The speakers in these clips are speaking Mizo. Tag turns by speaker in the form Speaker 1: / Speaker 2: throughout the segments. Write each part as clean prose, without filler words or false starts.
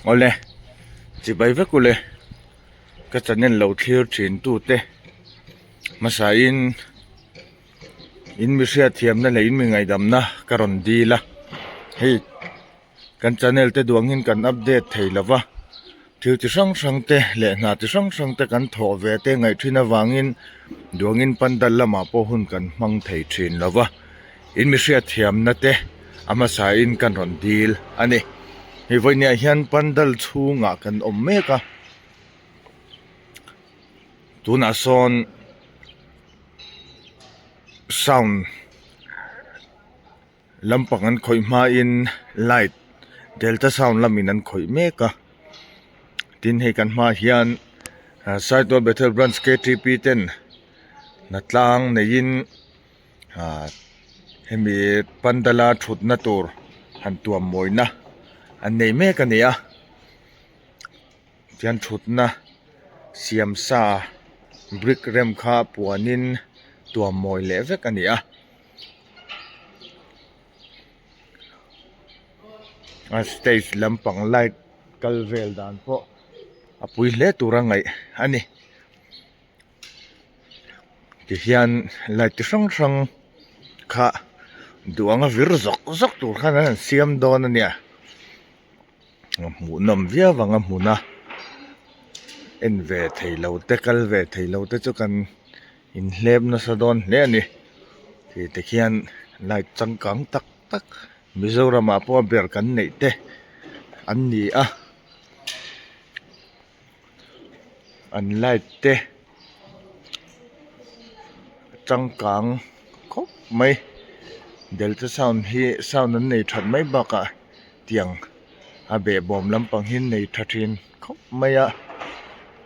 Speaker 1: Awle chibai vek ule ka channel lo thlir thin tute hmasain in mi hriatthiamna leh in mi ngaihdamna ka rawn dil a hei Kan channel te duangin kan update thei lo va, thil chi hrang hrang te leh hna chi hrang hrang te kan thawh ve te ngaih thin avangin duangin pandal lamah pawh hun kan hmang thei thin lo va, in mi hriatthiamna te a hmasain kan rawn dil a ni. Hei vawiiniah hian pandal chhungah kan awm mek a, tunah sawn sound. Lampang an khawih hmain light delta sound lamin an khawih mek a tin hei kan hmaah hian saitual bethel branch ktp ten hnatlang neiin ah hemi pandala thutna tur han tuam mawina an nei mek a ni a tihian thutna siam sa brick rem kha puanin tuam mawi leh vek a ni a. A stage lampang light kal vel dan pawh a pui hle tura ngaih a ni tihian light chi hrang hrang kha duh anga vir zawk zawk tur khan an han siam dawn a nia hmuhnawm viau ang a hmun a en ve thei lo te kal ve thei lo te chu kan. Inhlep nasa dawn hle a ni tih te khian light changkang tak tak Mizoram ah pawh a ber kan neih te an ni a an light te a changkang khawp mai delta sound hi sound an nei that mai bakah tiang a behbawm lampang hi nei tha thin khawp mai a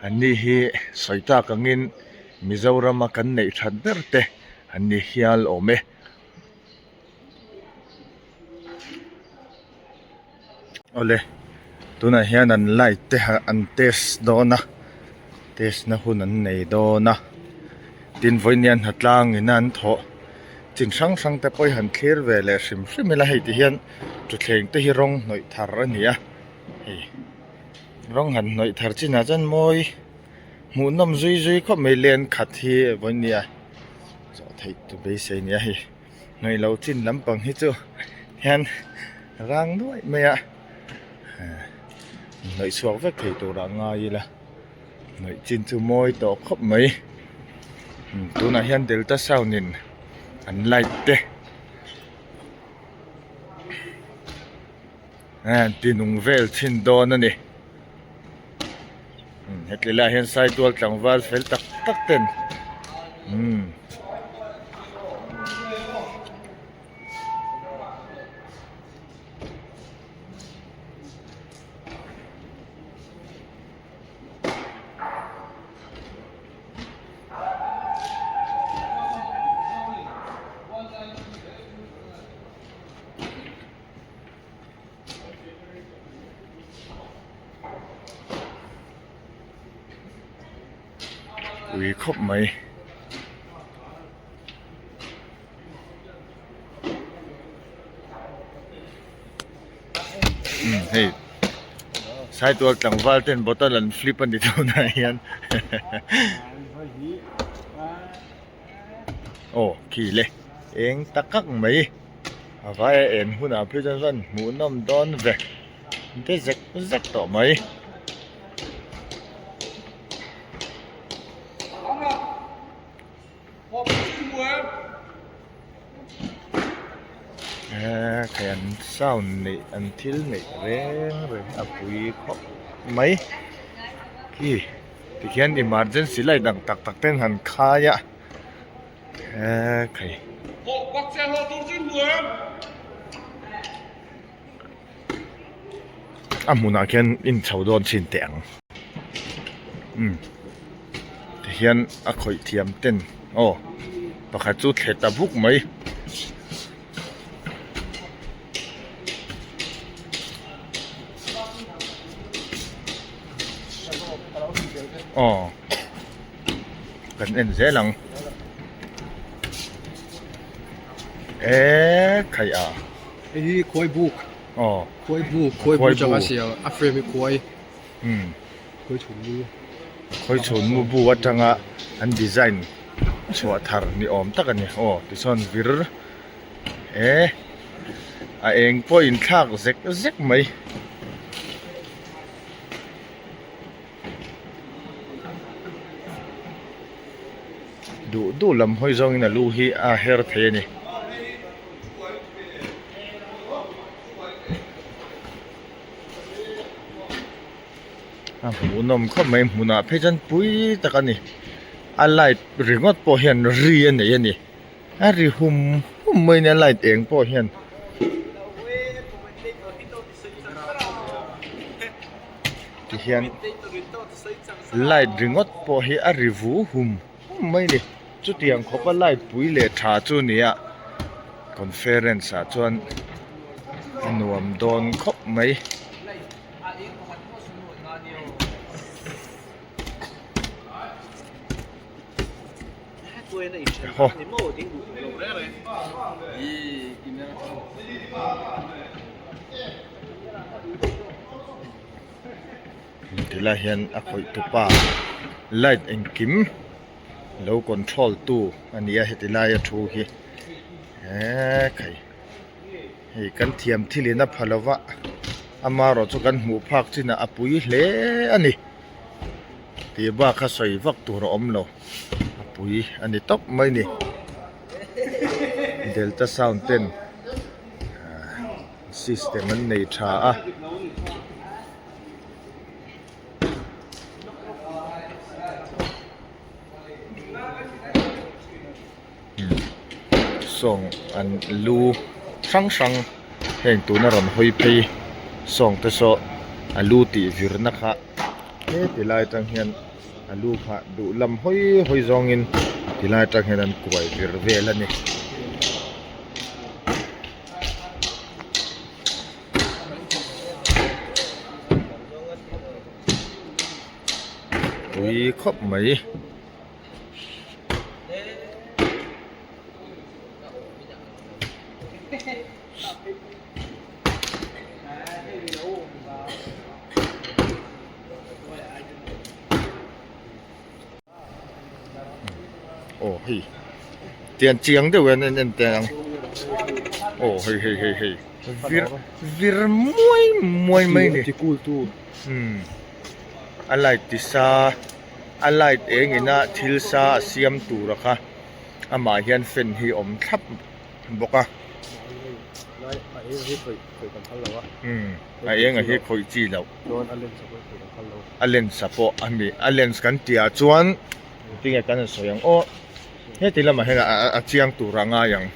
Speaker 1: an ni hi sawi tak angin Mizoram a kan neih that ber te an ni hial awm e. Awle tunah hian an light te an test dawn a test na hun an nei dawn a tin vawiin hian hnatlang in an thawh chin hrang hrang te pawh hi han thlir ve leh hrim hrim ila hei ti hian thutthleng te hi rawng hnawih thar a ni a hei rawng han hnawih thar chinah chuan mawi hmuhnawm zui zui khawp mai len khat hi vawiin nia zawh theih tur beisei a ni a hei hnawih loh chin lampang hi chu hian rang nuaih mai a hnawih chhuak vek thei turah ngai ila hnawih chin chu mawi tawh khawp mai tunah hian delta sound in an light te. An ti nung vel thin dawn a ni heti lai ah hian saitual tlangval fel tak tak ten umm. Ui khawp mai. Umm hei saitual tlangval ten bottle an flip a ni tunah hian aw khi le eng tak ak mai. A vai a en hunah phei chuan chuan hmuhnawm dawn ve te zek zek tawh mai. Eee thei an sound neih an thil neih reng reng a pui khawp mai khi tikhian emergency light ang tak tak ten han khai a. Eee khai. A hmunah khian in chho dawn chhin teh ang. Umm tihian a khawih thiam ten aw pakhat chu thle ta buk mai. Aw. Kan en zel ang. Eee khai a.
Speaker 2: Hei hi khawi buk.
Speaker 1: Aw.
Speaker 2: Khuai bu, khuai bu atanga siam a frame hi khuai.
Speaker 1: Umm.
Speaker 2: Khuai chhun mu.
Speaker 1: Khuai chhun mu bu atanga an design chhuah thar ni awm tak a ni. Aw tichuan vir e a eng pawh inthlak zek zek mai. Duh duh lam hawi zawngin a lu hi a her thei a ni. A hmuhnawm khawp mai hmunah phei chuan pui tak a ni. A light ringawt pawh hian ri a nei a ni. A ri hum hum mai a ni a light eng pawh hian. Tihian light ringawt pawh hi a ri vu hum hum mai a ni chutiang khawpa light pui leh tha chu a ni a conference ah chuan a nuam dawn khawp mai. Haw. Tilai hian a khawih tupa light engkim lo control tu a ni a heti laia thu hi eee khai hei kan thiam thil in a pha lova amaherawh chu kan hmuh phak chinah a pui hle a ni tih bak kha sawi vak tur a awm lo a pui a ni tawp mai a ni delta sound ten. System an nei tha a. Sawng an lu hrang hrang heng tuna rawn hawi phei sawng te saw a lu tih virna kha heti lai atang hian a lu kha duh lam hawi hawi zawngin tilai atang hian an kuai vir vel a ni. Pui khawp mai. Aw hei tiang chiang deuh hian en en teh ang aw hei hei hei hei vir vir muai muai mai a ni umm a light ti sa a light eng ina thil sa a siam tur a kha amah hian fan hi a awm thlap bawk a umm a eng a hi khawih chi loh. A lens a pawh a mi a lens kan tih ah chuan tinge kan han sawi ang aw heti lamah hian a chiang tur a ngai ang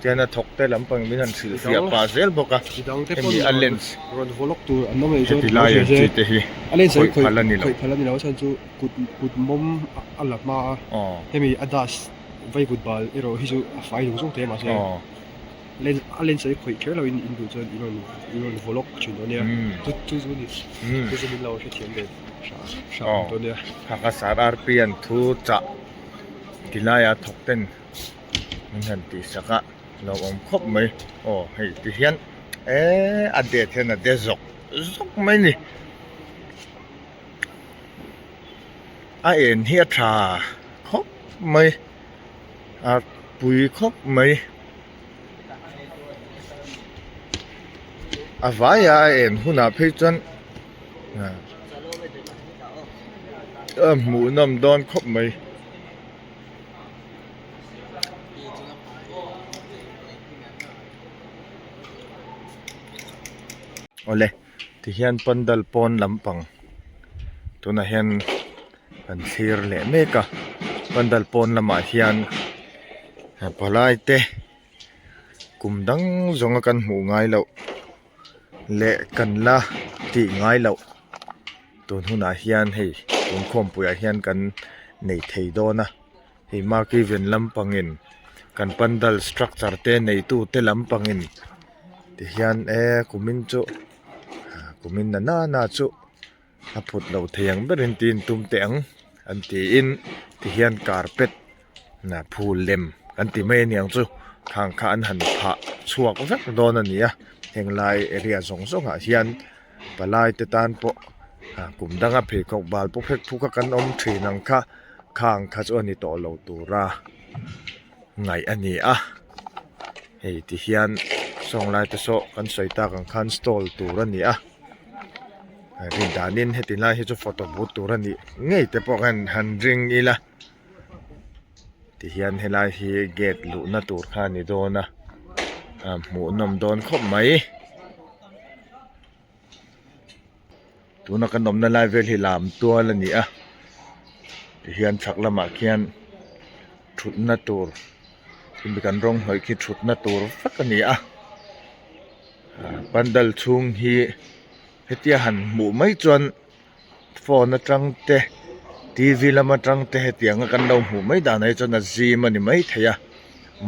Speaker 1: tihian a thawk te lampang min han hrilh fiah pah zel bawk a hemi a lens heti lai ang chi te hi khawih phal a ni lo aw.
Speaker 2: Lens a lens hi khawih kher loin in duh chuan in rawn in rawn vaw lawk thin dawn nia chu chu chu ni chu chu min lo hrethiam ve hram hram dawn nia.
Speaker 1: Phaka sar arpian thu chah ti laia thawk ten min han tih sak a lo awm khawp mai aw hei ti hian eee a det hian a de zawk zawk mai ni a en hi a tha khawp mai. A pui khawp mai a vaia a en hunah phei chuan a hmuhnawm dawn khawp mai. Awle tihian pandal pawn lampang tunah hian. Kan thlir leh mek a pandal pawn lamah hian palai te kum dang zawnga kan hmuh ngai loh leh kan la tih ngai loh tun hunah hian hei tun khawmpuiah hian kan nei thei dawn a hei market ven lampangin kan pandal structure te neitu te lampangin tihian e kumin chu kumin na nana chu. A phut loh thei ang berin tiin tum teh ang an tiin tihian carpet phul lem an ti mai aniang chu khang kha an han phah chhuak vek dawn a ni a. Heng lai area zawng zawng ah hian palai te tan pawh ah kum danga pheikhawk bal pu phek phuk a kan awm thin ang kha khang kha chu a ni tawh lo tura ngaih a ni a hei ti hian sawng lai te saw kan sawi tak ang khan stall tur a ni a rin danin heti lai hi chu photo booth tur a nih ngei te pawh khan han ring ila. Tihian helai hi gate luhna tur kha a ni dawn a ah hmuhnawm dawn khawp mai tuna kan awmna lai vel hi lam tual a ni a tihian chhak lamah khian thutna tur khimi kan rawng hnawih khi thutna tur vek a ni a ah pandal chhung hi hetia han hmuh mai chuan. Phone atang te tv lam atang te hetiang a kan lo hmuh mai danah hi chuan a zim a ni maithei a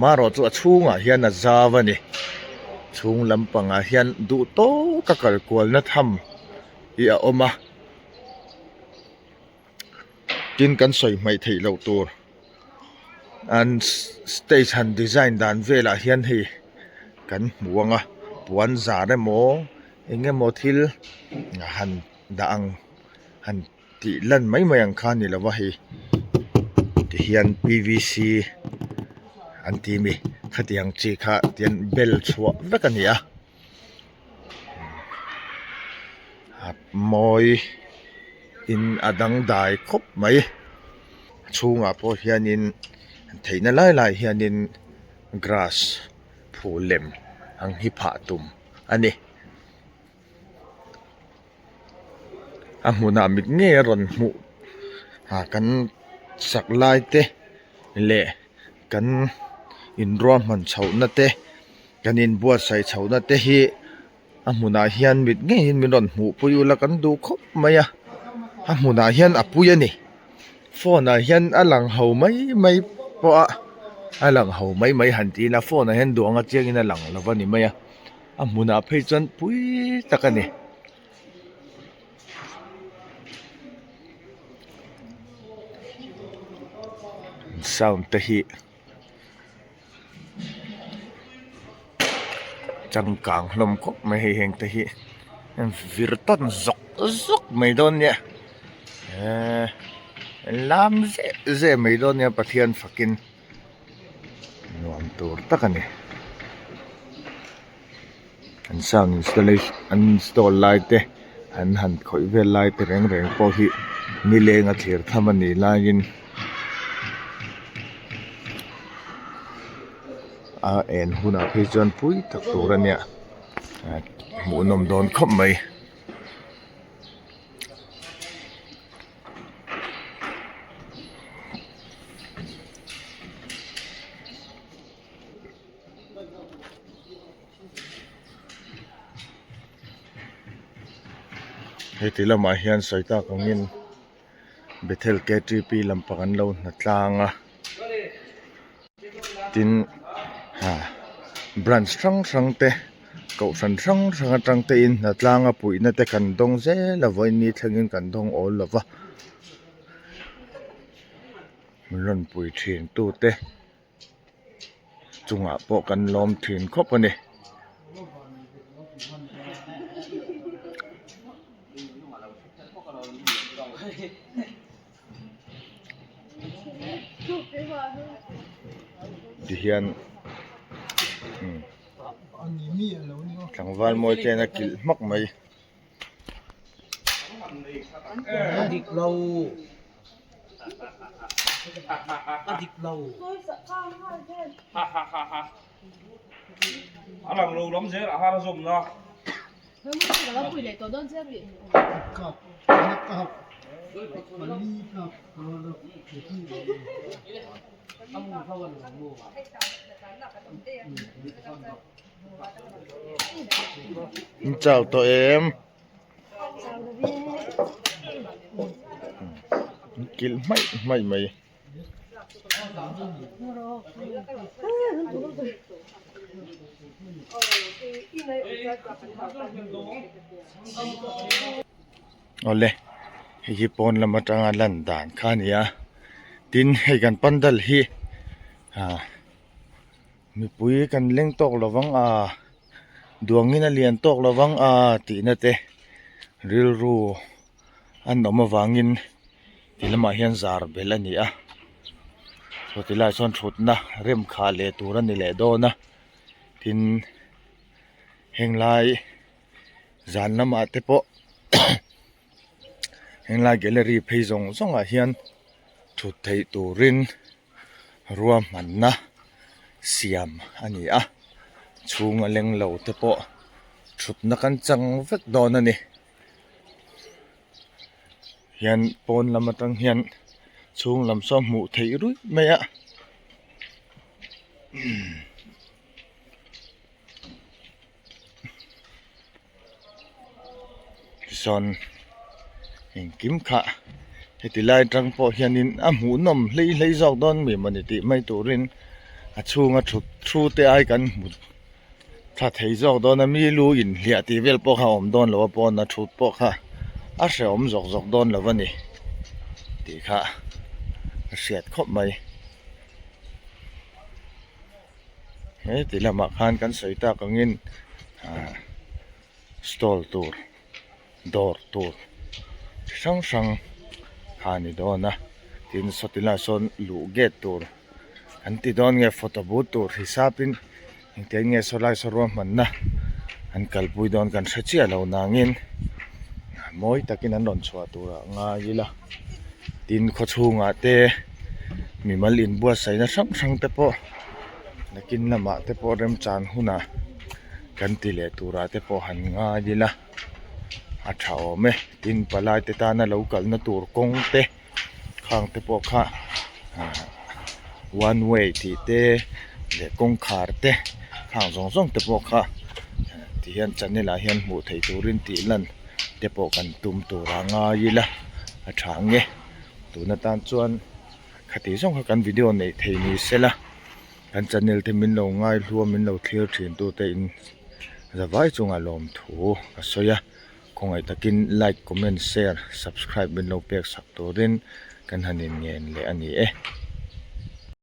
Speaker 1: marawh chu a chhungah hian a zau a ni chhung lampangah hian duh tawk a kal kualna tham hi a awm a tin kan sawi hmaih theih loh tur an stage han design dan velah hian hei kan hmu ang a puan zar emaw eng emaw thil han dah ang han tih lan mai mai ang kha a ni lo va hei tihian p v c an ti a mi khatiang chi kha tian bel chhuah vek a ni a a mawi in a dangdai khawp mai a chhungah pawh hianin theihna lai lai hianin grass phul lem ang hi phah tum a ni. A hmunah mit ngei a rawn hmuh ah kan sak lai te leh kan inruahman chhohna te kan inbuatsaih chhohna te hi a hmunah hian mit ngeiin min rawn hmuh pui ula kan duh khawp mai a a hmunah hian a pui a ni phone ah hian a lang ho mai mai pawh a a lang ho mai mai han ti ila phone ah hian duh anga chiangin a lang lo a ni mai a. A hmunah phei chuan pui tak a ni. Sound te hi changkang hlawm khawp mai hei heng te hi vir tawn zawk zawk mai dawn nia eee lam zeh zeh mai dawn nia Pathian fakin. Nuam tur tak a ni. An sound installation an install lai te an han khawih vel lai te reng reng pawh hi nileng a thlir tham a nih laiin a en hunah phei chuan pui tak tur a nia hmuhnawm dawn khawp mai. Heti lamah hian sawi tak angin Bethel ktp lampang an lo hna tlang a tin ah branch hrang hrang te kohhran hrang hrang atang te in hna tlang a puihna te kan dawng zel a vawiin ni thlengin kan dawng awl lo va min rawn pui thin tu te. Chungah pawh kan lawm thin khawp a ni. Tihian tlangval mawi te hian a kilh hmak mai. In chau tawh em? Kilh hmaih hmaih mai. Awle hei hi pawn lam atanga lan dan kha a ni a tin hei kan pandal hi ah mipui kan leng tawk lovang a. Duangin a lian tawk lo vang a tihna te rilru an awm avangin ti lamah hian zar belh a ni a chaw ti laiah chuan thutna rem khah leh tur a ni leh dawn a tin heng lai zan lamah te pawh heng lai gallery phei zawng zawng ah hian thut theih turin ruahmanna siam a ni a chhunga leng lo te pawh thutna kan chang vek dawn a ni. Hian pawn lam atang hian chhung lam saw hmuh theih ruih mai a tichuan engkim kha heti lai atang pawh hianin a hmuhnawm hlei hlei zawk dawn mi mawni tih mai turin a chhunga thut thu te ai kan hmu. Tha thei zawk dawn a mi lu inhliah tih vel pawh kha a awm dawn lo a pawn a thut pawh kha a hrehawm zawk zawk dawn lo a ni tih kha a hriat khawp mai. He ti lamah khan kan sawi tak angin ah stall tur dawr tur chi hrang hrang kha a ni dawn a tin sawti lai sawn luh gate tur an ti dawn nge photo booth tur hisapin engtiang nge saw lai saw ruahmanna an kalpui dawn kan hre chiah lo nangin mawi takin an rawn chhuah turah ngai ila tin khawchhungah te mimal inbuatsaihna hrang hrang te pawh nakin lamah te pawh remchan hunah kan ti leh turah te pawh han ngai ila. A tha awm e tin palai te tana lo kalna tur kawng te khang te pawh kha ah one way tih te leh kawngkhar te khang zawng zawng te pawh kha ti hian channel ah hian hmuh theih turin tih lan te pawh kan tum tur a ngai ila a tha ang e tun atan chuan khati zawng kha kan video neih theih ni sela. Kan channel te min lo ngaihlu a min lo thlir thin tu te in zavai chungah lawmthu ka sawi a khawngaih takin like comment share subscribe min lo pek sak turin kan han in ngen leh a ni e.